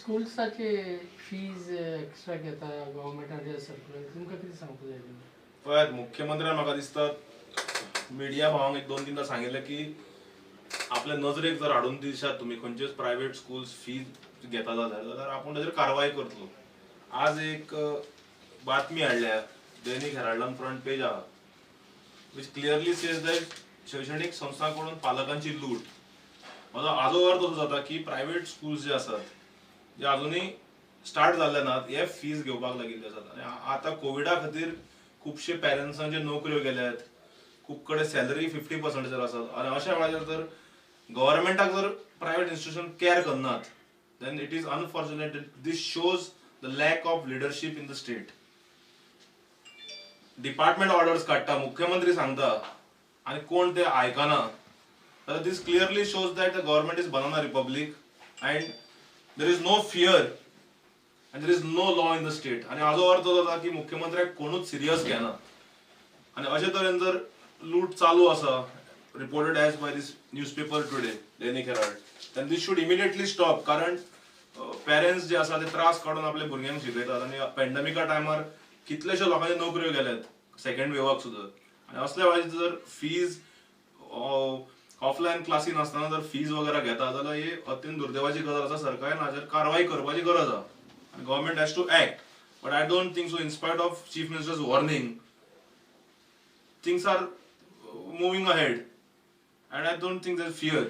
स्कुल्साचे fees extra घेता गव्हर्मेंटाचे circular, तुमकां कितें सांगपाक जाय? पळयात, मुख्यमंत्र्यान म्हाका दिसता मिडिया भावांक एक दोन तीनदा सांगिल्लें की आपल्या नजरेक जर हाडून दिशात तुमी खंयचेच प्रायवेट स्कुल्स फीज घेता जाल्यार आपूण ताचेर कारवाय करतलो. आज एक बातमी हाडल्या दैनिक हेराल्डान, फ्रंट पेज आहा, which clearly says that शैक्षणीक संस्थां कडून पालकांची लूट. म्हजो हाजो अर्थ असो जाता की प्रायवेट स्कुल्स जे आसात जे अजुनूय स्टार्ट जाल्ले नात हे फीज घेवपाक लागिल्ले आसात. आनी आतां कोविडा खातीर खुबशे पेरंट्सांच्यो नोकऱ्यो गेल्यात, खूब कडेन सॅलरी 50%चेर आसात. आनी अशा वेळाचेर जर गव्हर्मेंटाक जर प्रायवेट इन्स्टिट्यूशन कॅर करनात then it is unfortunate. This shows the lack of leadership in the state. Department orders काडटा, मुख्यमंत्री सांगता आनी कोण ते आयकना. जाल्यार this clearly shows that the government is banana republic and there is no fear and there is no law in the state. आनी हाजो अर्थ जाता की मुख्यमंत्र्याक कोणूच सिरियस घेना. आनी अशे तरेन जर लूट चालू आसा, reported as by this newspaper today, Dainik Herald, then this should immediately stop. कारण पेरंट्स जे आसा ते त्रास काडून आपल्या भुरग्यांक शिकयतात आनी पॅन्डेमिका टायमार कितलेशे लोकांच्यो नोकऱ्यो गेल्यात सेकंड वेवाक सुद्दां. आनी असल्या वेळाचेर जर फीज ऑफलायन क्लासी नासतना जर फीज वगैरे घेता जाल्यार ही अत्यंत दुर्दैवाची गजाल आसा. सरकारान हाचेर कारवाय करपाची गरज आसा आनी government has to act. But I don't think so. In spite of chief minister's warning, things are moving ahead and I don't think there's fear.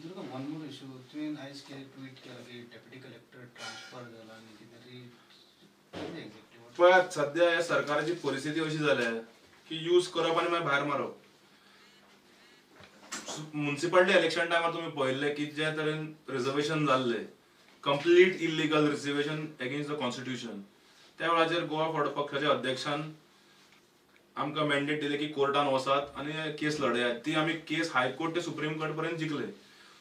Durga, one more issue. तुवें आयज कितें ट्वीट केला की डेप्युटी कलेक्टर ट्रान्सफर जाला आनी कितें तरी exactly? पळयात, सध्या ह्या सरकाराची परिस्थिती अशी जाल्या की यूज करप आनी मागीर भायर मारप. मुन्सिपालिटी इलेक्शन टायमार तुमी पळयल्लें की जे तरेन रिजर्वेशन जाल्लें, complete illegal reservation against the constitution, त्या वेळाचेर गोवा फॉरवर्ड पक्षाच्या अध्यक्षान आमकां मॅन्डेट दिलें की कोर्टान वचात आनी केस लढयात. ती आमी केस हायकोर्ट ते सुप्रीम कोर्ट पर्यंत जिखले.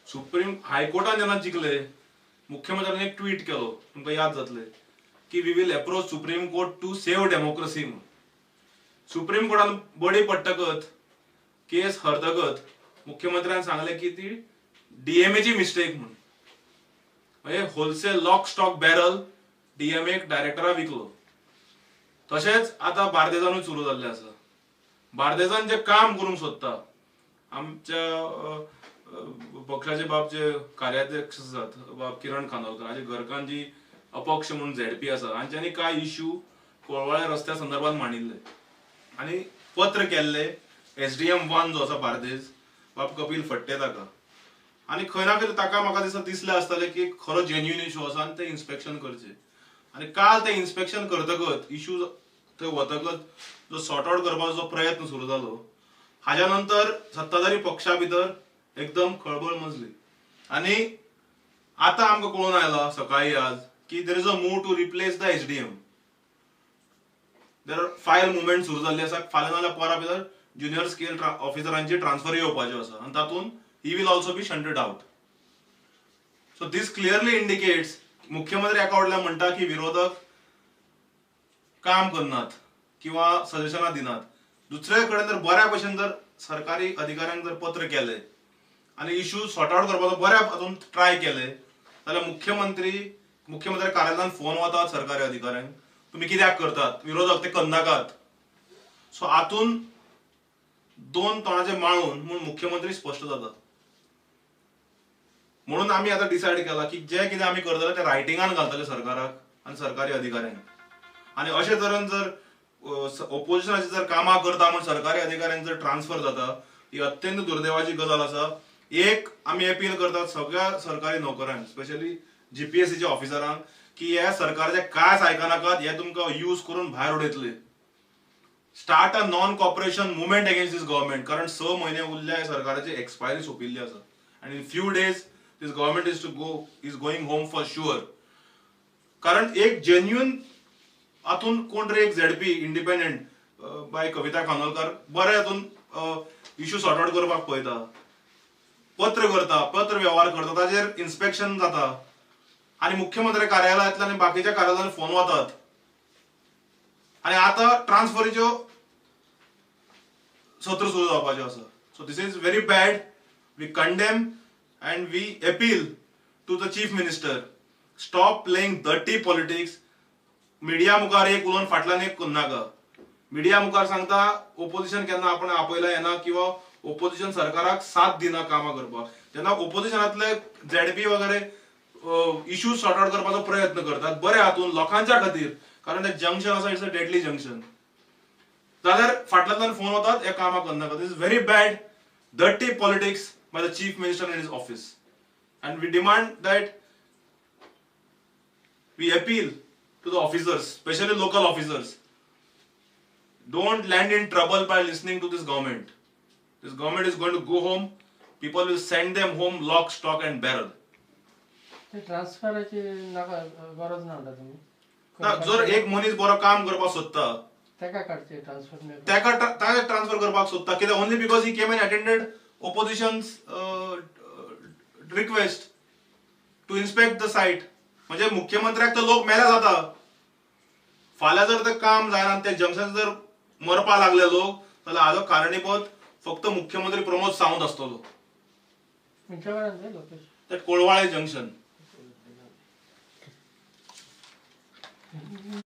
सुप्रीम हायकोर्टान जेन्ना जिखले, मुख्यमंत्र्यान एक ट्वीट केलो, तुमकां याद जातलें, की we will approach Supreme Court to save democracy म्हणून. सुप्रीम कोर्टान बडी पडटकच, केस हरतकच मुख्यमंत्र्यान सांगलें की ती डीएमएची मिस्टेक म्हणून. म्हणजे होलसेल लॉक स्टॉक बॅरल डीएमएक डायरेक्टरा विकलो. तशेंच आतां बार्देजानूय सुरू जाल्लें आसा. बार्देजान जे काम करूंक सोदता आमच्या पक्षाचे बाब जे कार्याध्यक्ष आसात बाब किरण खानोलकर, हाचे घरकान्न जी अपक्ष म्हणून झेडपी आसा, हांच्यांनी कांय इश्यू कोळवाळे रस्त्या संदर्भात मांडिल्ले आनी पत्र केल्ले SDM 1 जो आसा बार्देज बाब कपील फट्टे ताका. आनी खंय ना खंय ताका म्हाका दिसता दिसलें आसतलें की खरो जेन्युइन इश्यू आसा आनी ते इन्स्पेक्शन करचें. आनी काल ते इन्स्पेक्शन करतकच इश्यू थंय वतकच जो सॉर्ट आवट करपाचो जो प्रयत्न सुरू जालो, हाज्या नंतर सत्ताधारी पक्षा भितर एकदम खळबळ मजली. आनी आतां आमकां कळून आयलां सकाळी आज की there is a move to replace the SDM. There are file movement सुरू जाल्ली आसा. फाल्यां नाल्यार परां भितर ज्युनियर स्केल ऑफिसरांची ट्रान्सफर येवपाच्यो आसा आनी तातूंत he will also be shunted out. So this clearly indicates मुख्यमंत्री एका वटल्यान म्हणटा की विरोधक काम करनात किंवा सजेशनां दिनात, दुसरे कडेन जर बऱ्या भशेन जर सरकारी अधिकाऱ्यांक जर पत्र केलें आनी इश्यू सॉर्ट आवट करपाचो बऱ्या हातून ट्राय केलें जाल्यार मुख्यमंत्री कार्यालयान फोन वतात सरकारी अधिकाऱ्यांक, तुमी कित्याक करतात, विरोधक ते करनाकात. सो हातून दोन तोंडाचे माळून म्हूण मुख्यमंत्री स्पश्ट जाता. म्हणून आमी आतां डिसायड केला की जे कितें आमी करतले ते रायटिंगान घालतले सरकाराक आनी सरकारी अधिकाऱ्यांक. आनी अशे तरेन जर ओपोजिशनाची जर कामां करता म्हूण सरकारी अधिकाऱ्यांक जर ट्रान्सफर जाता, ही अत्यंत दुर्दैवाची गजाल आसा. एक आमी अपील करतात सगळ्या सरकारी नोकरांक, स्पेशली जीपीएससीच्या ऑफिसरांक, की हे सरकाराचे कांयच आयकनाकात, हे तुमकां यूज करून भायर उडयतले. Start a non cooperation movement against this government. कारण 6 म्हयने उरल्या, सरकाराची एक्सपायरी सोंपिल्ली आसा आनी in few days this government is going home for sure. कारण एक जेन्युइन हातून कोण तरी एक झेडपी इंडिपेंडंट बाय कविता खानोलकर बरे हातून इश्यू सॉर्ट आवट करपाक पळयता, पत्र करता, पत्र व्यवहार करता, ताचेर इन्स्पेक्शन जाता आनी मुख्यमंत्री कार्यालयांतल्यान आनी बाकीच्या कार्यालयांत फोन वतात आनी आतां ट्रान्सफरीच्यो सत्र सुरू जावपाच्यो आसा. So this is very bad. We condemn and we appeal to the chief minister, stop playing dirty politics. Media मुखार एक उलोवन फाटल्यान एक करनाका. मिडिया मुखार सांगता ओपोजिशन केन्ना आपण आपयला येना किंवा ओपोजिशन सरकाराक साथ दिना कामां करपाक. जेन्ना ओपोजिशनांतले झेडपी वगैरे इश्यूज सॉर्ट आउट करपाचो प्रयत्न करतात बरे हातून लोकांच्या खातीर, कारण ते जंक्शन आसा, it's a deadly junction, जाल्यार फाटल्यांतल्यान फोन वतात हे कामां करनाका. This is very bad dirty politics by the chief minister in his office, and we demand that, we appeal to the officers, specially local officers, don't land in trouble by listening to this government. This government is going to go home. People will send them home lock, stock and barrel. ते ट्रान्सफराची नाका गरज ना म्हणटा तुमी. ना, जर एक मनीस बरो काम करपाक सोदता ताका काडचे ट्रान्सफर, ताका ट्रान्सफर करपाक सोदता कित्याक only because he came and attended opposition's request to inspect the site. म्हणजे मुख्यमंत्र्याक तर लोक मेल्या जाता. फाल्यां जर ते काम जायना आनी ते जंक्शन जर मरपाक लागले लोक जाल्यार हाजो कारणीभूत फक्त मुख्यमंत्री प्रमोद सावंत आसतलो. That Colvale junction.